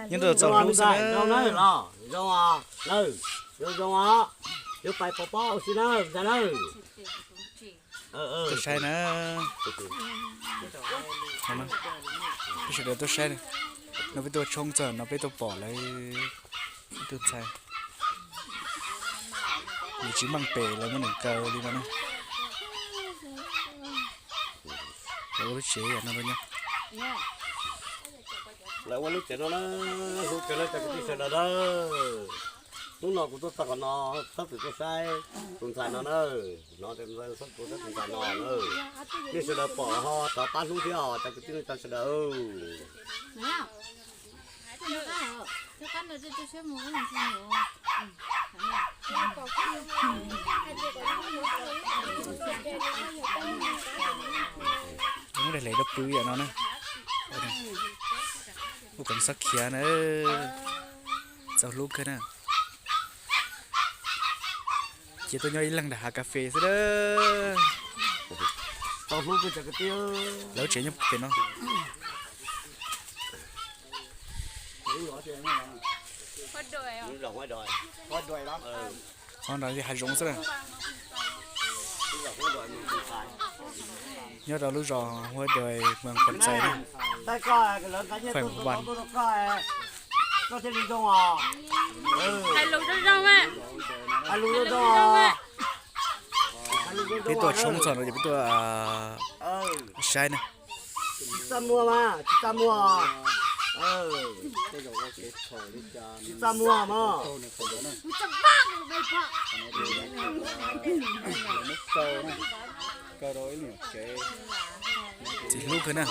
Nyob rau txaus hlub xwb na. Zoo nawb, zoo os, nawb, zoo zoo os. Yuav pais pov pob ua si nawb ntxhais nawb. Tuaj saib na. Peb sawv daws tuaj saib, no peb tuaj tshoob txog no peb tuaj pom lawv ib tug ntxhais, nws tsis meej pem lawv muab nws kaw li no na. Lawv ua lub tsev no rau nyob. Lawv ua lub tsev no na, hlub kawg na cov kwv tij sawv daws na. Hnub no kuv tuaj txog qhov no, txhob txwm tuaj saib tus ntxhais no na. Hnov tias txhob txwm tuaj saib tus ntxhais no na. Nej sawv daws pom ho rov pab hlub thiab os cov kwv tij neej tsa sawv daws. Muab daim hle rau pw yam no na. Kuj kom xob khiav na. Txaus hlub kawg na. Ces tuaj nyob ib leeg nram hav kas fes xwb a. Txaus hlub kawg cov kwv tij. Lawv tsev nyob pem no. Qhov no yog hav zoov xwb na. Nyob rau lub zos Huab Dais, Moos Qhov Txais, Fais Vas. Hais lus zoo zoo. Peb tuaj tshoob txog no ces peb tuaj saib na. Tsis txaj muag mas, tsis txaj muag. Tsis txaj muag mas. Txiv hlub kawg na.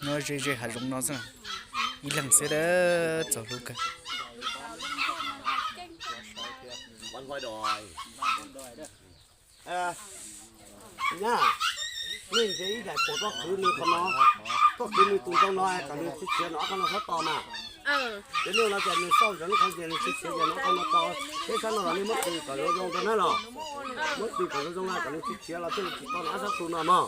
Nyob ze ze hav zoov no xwb, ib leeg xwb a, txaus hlub kawg. Nyab, nej nrhiav ib daim phuam tuaj qhwv nws qhov no, tuaj qhwv nws tus ntoo no kom nws tsis khiav nws ob qho no txhob to mas. Ces nej no ces nws xauj ntawm lub qhov ntses nws tsis khiav ces nws ob qho no to. Peb sab no los nej muab qhwv kom zoo zoo rau na los. Muab qhwv kom zoo zoo na kom nws tsis khiav los thiaj li tsis to nws ob sab xu no mog.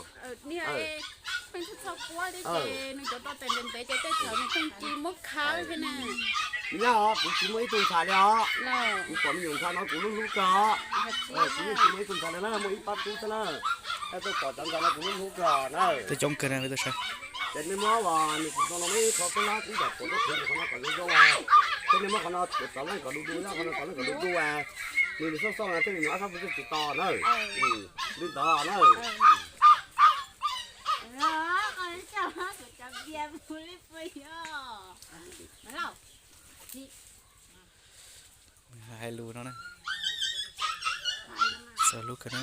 Nyab os, kuv tsis muaj ib tug ntxhais li os. Kuv pom me nyuam ntxhais no kuv hlub hlub kawg os. Kuv yeej tsis muaj ib tug ntxhais li na, muaj ib pab tub xwb na. Tuaj pom cov ntxhais no kuv hlub hlub kawg na. Tuaj coob kawg na, tuaj saib. Ces nej muab nws tus ntoo no muab ib qho peb lab ib daim phuam tuaj qhwv nws qhov no kom zoo zoo os. Ces nej muab qhov no rov leej kom du du, qhov no rov leej kom du du. Nws nws xauj xauj na thiaj li nws ob sab xu thiaj tsis to na. Li ntawd na. Hais lus no na. Txaus hlub kawg na.